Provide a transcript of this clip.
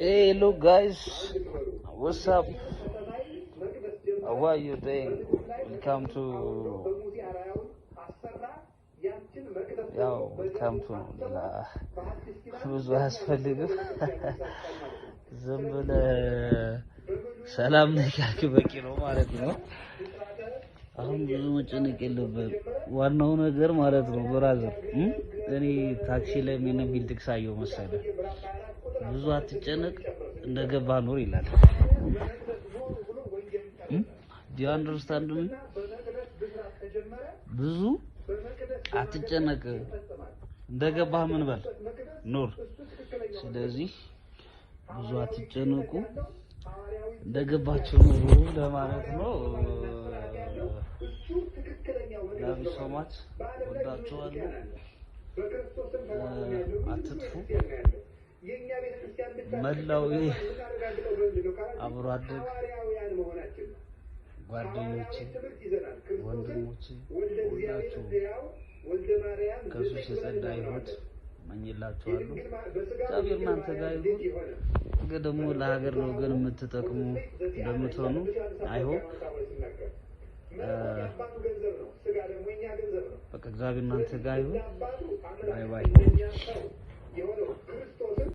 Hey, look guys, what's up? How are you doing? Welcome to ያው welcome to ነው፣ ሌላ ብዙ አያስፈልግም። ዝም ብለህ ሰላም ነህ ካልክ በቂ ነው ማለት ነው። አሁን ብዙ መጨነቅ የለብህም። ዋናው ነገር ማለት ነው brother፣ እኔ ታክሲ ላይ ምን የሚል ጥቅስ አየሁ መሰለህ? ብዙ አትጨነቅ፣ እንደገባ ኑር ይላል። Do you understand me? ብዙ አትጨነቅ፣ እንደገባህ ምን በል ኑር። ስለዚህ ብዙ አትጨነቁ፣ እንደገባችሁ ኑሩ ለማለት ነው። Love you so much፣ ወዳችኋለሁ። አትጥፉ። መላው አብሮ አደግ ጓደኞቼ፣ ወንድሞቼ ሁላችሁ ከሱስ የጸዳ ህይወት እመኝላችኋለሁ። እግዚአብሔር እናንተ ጋር ይሁን። ነገ ደግሞ ለሀገር ለወገን የምትጠቅሙ እንደምትሆኑ I hope። በቃ እግዚአብሔር እናንተ ጋር ይሁን። Bye bye።